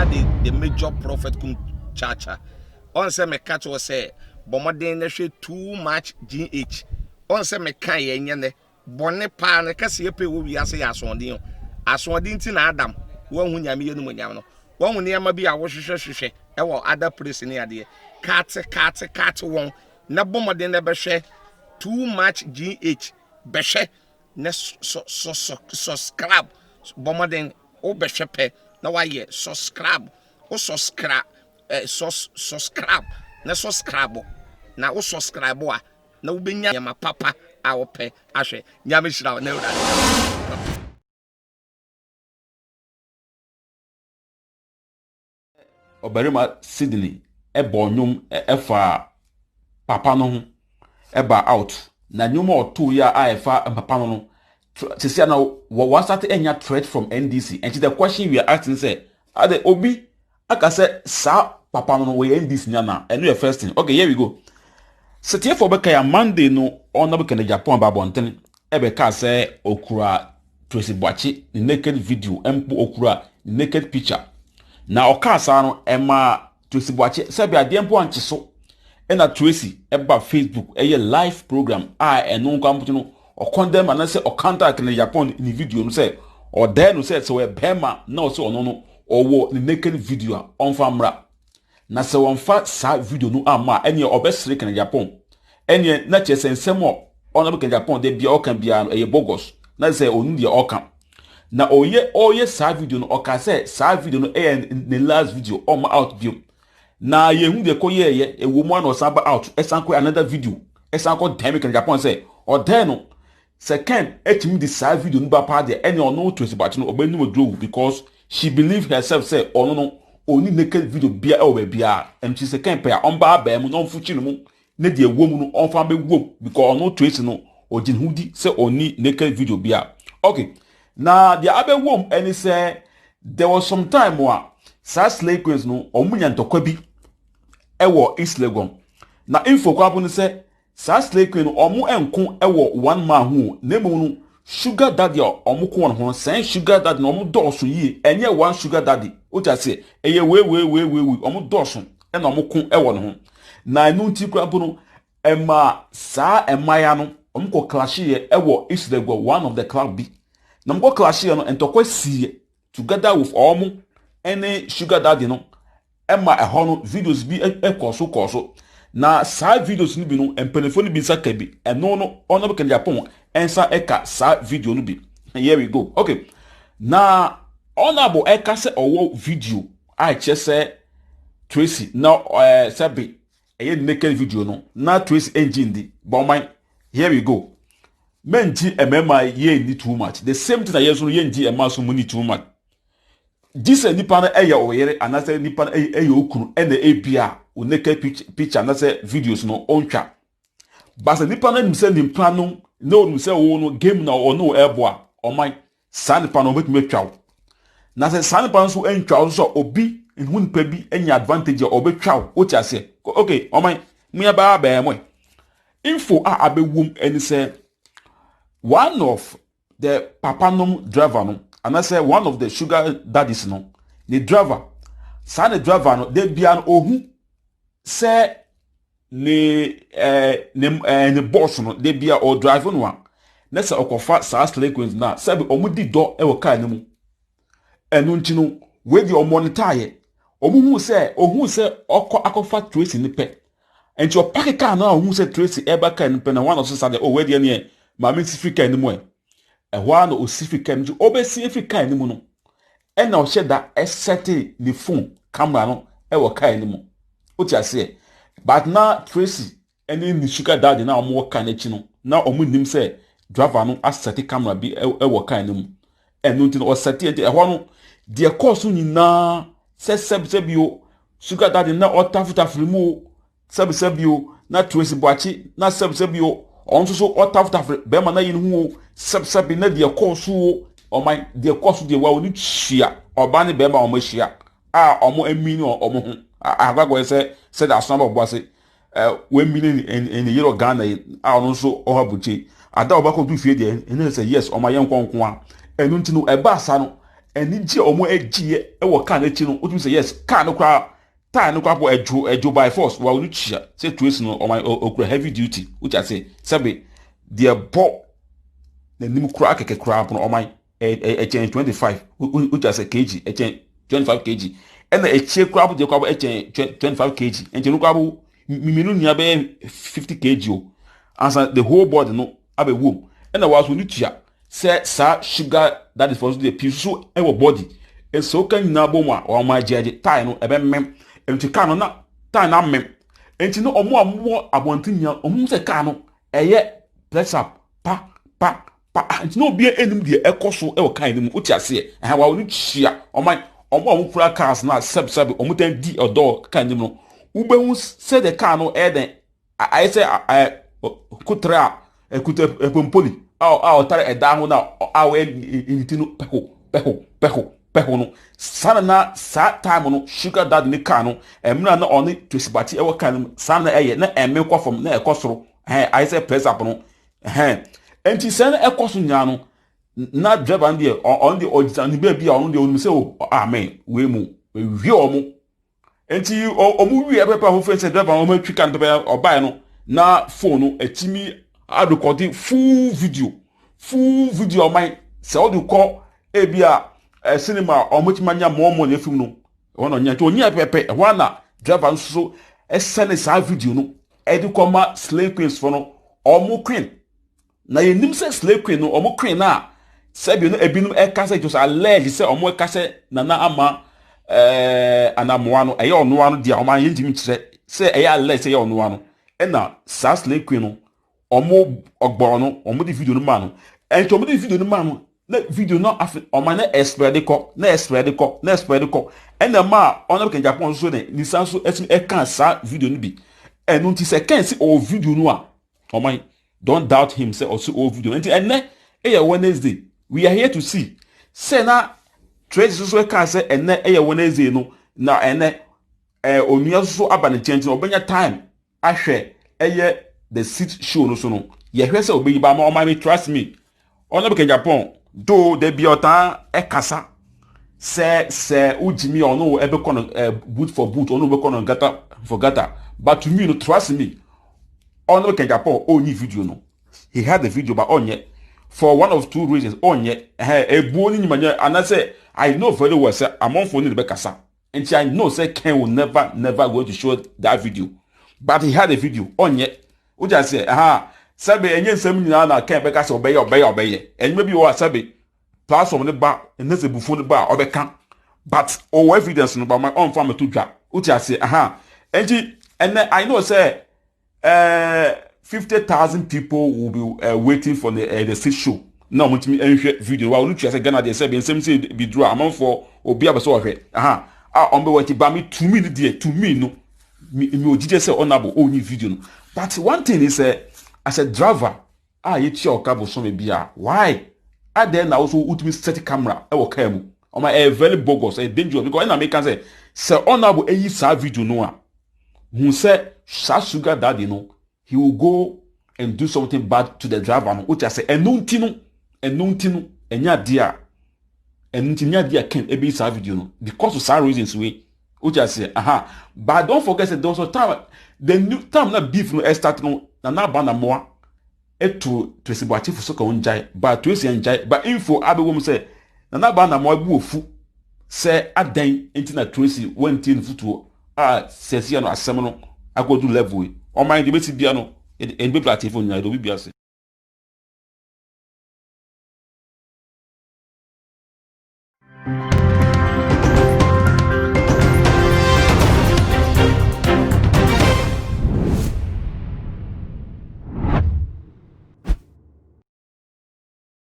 The Major Prophet Kum Chacha. Ɔn sɛ meka kyerɛ wo sɛ bɔ mmɔden na hwɛ Too Much GH. Ɔn sɛ meka yɛ nyɛ nɛ. Bɔne paa no kɛseyɛ pɛ wɔ wiase yɛ asoɔden o. Asoɔden nti na Adam wanhu Nyame yɛ animuonyam no. Wahu nneɛma bi a wohwehwɛ hwehwɛ wɔ other place ne adeɛ. Kate kate kate wɔn na bɔ mmɔden na bɛhwɛ Too Much GH. Bɛhwɛ na subscribe. Bɔ mmɔden wobɛhwɛ pɛ na wayɛ subscribe. Wo subscribe eh, sus subscribe na subscribe na wo subscribe a na wobɛnya nneɛma papa a wopɛ ahwɛ. Nyame hyira wo na Awurade. Ɔbarima Sydney bɔɔ nnwom faa papa no ho baa out. Na nnwom a ɔtoo yi a ɛfa papa no no, sisi a na wɔasate anya threat from NDC. Nti the question we are asking sɛ, ade obi aka sɛ saa papa no no wɔyɛ NDC ni anaa? Ɛno yɛ first thing. Okay, here we go. Sɛ tiefoɔ bɛka ya Monday no ɔnam Kennedy Agyapong aba abɔnten ɛbɛkaa sɛ okura Tracy Boakye ne naked video mpo okura ne naked picture. Na ɔkaa saa no ɛmaa Tracy Boakye sɛbi adeɛ mpo ankye so ɛna Tracy ɛba Facebook ɛyɛ live program a ɛno nko ampo no ɔkɔndɛm anaasɛ ɔkanta Kennedy Agyapong ne video no sɛ ɔdɛɛ no sɛ sɛ ɔyɛ bɛrima na ɔsɛ ɔno no ɔwɔ ne naked video a ɔmfa mmra. Na sɛ wɔmfa saa video no amma a, ɛneɛ ɔbɛsere Kennedy Agyapong. Ɛneɛ na kyerɛ sɛ nsɛm a Honourable Kennedy Agyapong da biara ɔka biara no ɛyɛ bogus. Na sɛ ɔnim deɛ ɔka. Na ɔyɛ ɔyɛ saa video no ɔka sɛ saa video no ɛyɛ ne last video ɔmma out bio. Na yɛhu deɛ ɛkɔ yɛɛyɛ ɛwɔ mu a na ɔsan ba out ɛsan kɔ another video ɛsan kɔ dɛn Kennedy Agyapong sɛ ɔdɛn no. Sɛ Ken tumi de saa video no ba paa deɛ ɛneɛ ɔno Tracy Boakye no ɔbɛnum aduro awu because she believe herself sɛ ɔno no ɔnni naked video bia ɛwɔ baabiara ɛno nti sɛ Ken pɛ a ɔmba abaa mu na ɔmfukyi ne mu ne deɛ ɛwɔ mu no ɔmfa mbɛwom because ɔno Tracy no ɔgye ne ho di sɛ ɔnni naked video bia. Okay, na deɛ abɛwom ɛne sɛ there was some time a saa slay queens no ɔmo nya ntɔkwa bi ɛwɔ East Legon na info kɔ abo no sɛ Saa slay queen no ɔmo nko wɔ one man ho o, na mmom no sugar daddy a ɔmo ko wɔn ho no, sɛn sugar daddy no ɔmo dɔɔso yie, ɛnyɛ one sugar daddy, wote aseɛ, ɛyɛ wei wei wei wei wei, ɔmo dɔɔso ɛna ɔmo ko wɔ ne ho. Na ɛno nti koraa mpo no, ɛma saa mmayewa no ɔmo kɔ clasheɛ ɛwɔ East Legon, one of the club bi. Na ɔmo kɔ clasheɛ no, ntɔkwa siiɛ together with ɔmo ɛne sugar daddy no. Ɛma ɛhɔ no videos bi kɔɔ so kɔɔ so. Na saa videos no bi no, mpanimfoɔ no bi nsa ka bi. Ɛno no, Honorable Kennedy Aponn nsa ka saa video no bi. Here we go. Okay. Na Honorable ɛka sɛ ɔwɔ video a ɛkyerɛ sɛ Tracy na ɛɛ sɛbe ɛyɛ naked video no na Tracy ɛngye ndi. Bɔnman. Here we go. Mɛngye mmarima yɛ nni too much. The same thing na yɛn nso no yɛngye mmaa so mu ni too much. Gye sɛ nipa no yɛ wo yere anaasɛ nipa no yɛ wo kunu ɛna ebia wo naked picture anaasɛ videos no ɔntwa. Ba sɛ nipa no nim sɛ nipa no na onim sɛ wo no game na ɔne wo ɛrebɔ a, ɔman saa nipa no ɔbɛtumi atwa wo. Na sɛ saa nipa no nso ntwa wo nso a obi nhu nipa bi anya advantage a ɔbɛtwa wo. Wote aseɛ? Okay, ɔman mo yɛ baa bɛɛ mo. Info a abɛwom ɛne sɛ one of the papa nom driver no anaasɛ one of the sugar daddies no ne driver saa ne driver no da bia no ohu sɛ ne ɛɛ eh, ne ɛɛ eh, ne boss no da bia ɔdrive no a na sɛ ɔkɔfa saa slay queens no a sɛbi wɔn di dɔ wɔ kaa no mu ɛno nti no wei deɛ wɔn monitor wɔn hu sɛ ohun sɛ ɔkɔ akɔfa Tracy ne pɛ Nti ɔpake kaa no a ohuu sɛ Tracy reba kaa no mu pɛ na wɔn a ɔsesa deɛ, oh wei deɛ neɛ maame nsi firi kaa no mu ɛ. Ɛhɔ ara na osi firi kaa no mu nti ɔbɛsi afiri kaa no mu no ɛna ɔhyɛ da ɛsɛte ne phone camera no ɛwɔ kaa no mu. Wote aseɛ? But na Tracy ɛne ne sugar daddy na wɔn wɔ kaa no akyi no na wɔn nim sɛ driver no asɛte camera bi ɛwɔ kaa no mu. Ɛno nti no ɔsɛte nti ɛhɔ no deɛ kɔɔ so nyinaa sɛ sɛbisɛbi o Sugar daddy na ɔtafotafere mu o, sɛbisɛbi o, na Tracy Boakye na sɛbisɛbi o, ɔno nso so ɔtafotafere bɛrima na yi ne ho o, sɛbisɛbi na deɛ kɔɔ so o, ɔman deɛ kɔɔ so deɛ wa wɔn hyia ɔbaa ne bɛrima wɔn ahyia a wɔn amini wɔn ho akɔakɔyɛ sɛ sɛdeɛ asono aba ɔbo ase wɔamini ne yere wɔ Ghana yi a ɔno nso ɔwɔ abukyire ada a ɔbɛkɔ du fie deɛ ɛne sɛ yes ɔma yɛn nko nko a ɛno nti no ɛbaa saa no. Anigye a wɔn agyiɛ wɔ kaa no akyi no, wotumi sɛ yes, kaa no koraa, tyre no koraa po ɛdwo, ɛdwo by force, wa wɔn tua sɛ Tracy no ɔman okura heavy duty, wote ase, sɛbe deɛ bɔ n'anim koraa kɛkɛ koraa pono ɔman ɛkyɛn 25, wote ase kg, ɛkyɛn 25 kg, ɛna akyire koraa po deɛ koraa po ɛkyɛn 25 kg, nti no koraa po mmienu nyinaa bɛyɛ 50 kg o, ansa the whole body no abɛwom, ɛna wɔaso ne tua sɛ saa sugar daddy fo nso deɛ pii nso wɔ body nso woka nyinaa bɔ mu a wɔn agye agye tae no ɛbɛmem nti kaa no na tae no amem nti no wɔn a wɔwɔ abɔnten nyinaa wɔn hu sɛ kaa no ɛyɛ press up pa pa pa ah, nti na obi anim deɛ ɛkɔ so wɔ kaa no mu wote aseɛ ɛhɛn wɔn ani tua wɔn a wɔn kura cars na sɛbsɛb wɔn tan di ɔdɔ kaa no mu no wobɛhu sɛdeɛ kaa no ɛyɛ dɛn ayɛ sɛ kotere a ɛkuta pompoli a ɔtare ɛdan ho na a ɔyɛ ne ti no pɛho pɛho pɛho pɛho no saa na na saa time no sugar daddy ne kaa no mmerɛ na ɔne Tracy Bati ɛwɔ kaa no mu saa na ɛyɛ na ɛme kɔ fam na ɛkɔ soro ɛhɛn ayɛ sɛ press up no ɛhɛn nti sɛ na ɛkɔ so nyinaa no na driver no deɛ ɔno deɛ ɔgyina ne baabi a ɔno deɛ ɔnim sɛ o amen wei mu ewie wɔn. Nti wɔn wie pɛpɛ a wɔfrɛ sɛ driver wɔn atwi ka no pɛpɛ ɔbaeɛ no na phone no atumi adekɔde full video full video ɔman sɛ ɔde kɔ ebi a ɛ cinema a wɔn atumi anya mɔɔmɔ na efim no ɛhɔ na ɔnya nti ɔnya pɛpɛ ɛhɔ na driver nso so ɛsɛne saa video no ɛde kɔ ma slay queens fo no wɔn queen. Na yɛnim sɛ slay queen no wɔn queen no a sɛbi no ebinom ɛka sɛ it was alleged sɛ wɔn ɛka sɛ Nana Ama ɛɛ Anamoa no ɛyɛ ɔnoa no deɛ wɔn ayɛ ntumi nkyerɛ sɛ ɛyɛ alleged sɛ ɛyɛ ɔnoa no ɛna saa slay queen no wɔn ɔgbɔn no wɔn de video no maa no ɛnti wɔn de video no maa no na video no afe wɔn na ɛspread kɔ na ɛspread kɔ na ɛspread kɔ ɛna maa ɔno kɛn Japan nso ne nisa nso ɛtumi ɛka saa video no bi ɛno nti sɛ kɛn si ɔwɔ video no a ɔman don't doubt him sɛ ɔsi ɔwɔ video nti ɛnɛ ɛyɛ Wednesday we are here to see sɛ na Tracy nso ɛka sɛ ɛnɛ ɛyɛ Wednesday no na ɛnɛ ɛɛ onua nso aba ne nkyɛn nti ɔbɛnya time ahwɛ ɛyɛ the seat show no so no yɛhwɛ sɛ ɔbɛyi ba ama ɔman mi trust me ɔno bɛkɛ Japan do dabi ɔtaa ɛkasa sɛ sɛ wogyimi a ɔno ɛbɛkɔ no ɛɛ boot for boot ɔno bɛkɔ no gutter for gutter but to me no trust me ɔno bɛkɛ Japan ɔnyi video no he had the video but ɔnyɛ for one of two reasons ɔnyɛ ɛhɛn ebuo ne nyimanyɛ anaasɛ I know very well sɛ amanfoɔ ne de bɛkasa nti I know sɛ Ken will never never going to show that video but he had a video ɔnyɛ wogya sɛ ɛha sɛbe ɛnyɛ nsɛm nyinaa na Ken bɛka sɛ ɔbɛyɛ ɔbɛyɛ ɔbɛyɛ ɛnyɛma bi wɔ a sɛbe platform ne ba ɛnɛ sɛ bufuo ne ba a ɔbɛka but ɔwɔ evidence no ba ma ɔnfa mɛto dwa wote ase ɛha nti ɛnɛ I know sɛ 50,000 people will be waiting for the sit show na wɔn ntumi nhwɛ video wa wɔn tua sɛ Ghana deɛ sɛ bi nsɛm sɛ bi duro a amanfoɔ obi abɛsɛ ɔhwɛ aha a wɔn bɛ wɔ akyi ba mi tumi no deɛ tumi no mi mi ogyigye sɛ ɔnabo ɔnyi video no but one thing is sɛ as a driver a yɛtua ɔka bosome bi a why adɛn na woso wotumi set camera ɛwɔ kaa mu ɔma ɛyɛ very bogus ɛyɛ dangerous because ɛna meka sɛ sɛ ɔnabo ɛyi saa video no a hu sɛ saa sugar daddy no he will go and do something bad to the driver no wotia sɛ ɛno nti no ɛno nti no ɛnyɛ adeɛ a ɛno nti nyɛ adeɛ a Ken ɛbɛyi saa video no because of saa reasons wei wotia sɛ aha. But don't forget say there was a time, the new time na beef no ɛstart no, Nana Aba Anamoah ɛto Tracy Boakye so ka wɔn gyae but Tracy ngyae but info abɛwɔ mu sɛ Nana Aba Anamoah bu ofu sɛ adan nti na Tracy wɔntie ne futuo a sɛsia no asɛm no akɔdu level yi ɔman deɛ bɛsi bia no ɛde bɛbla atefo nyinaa ɛde obi bia ase.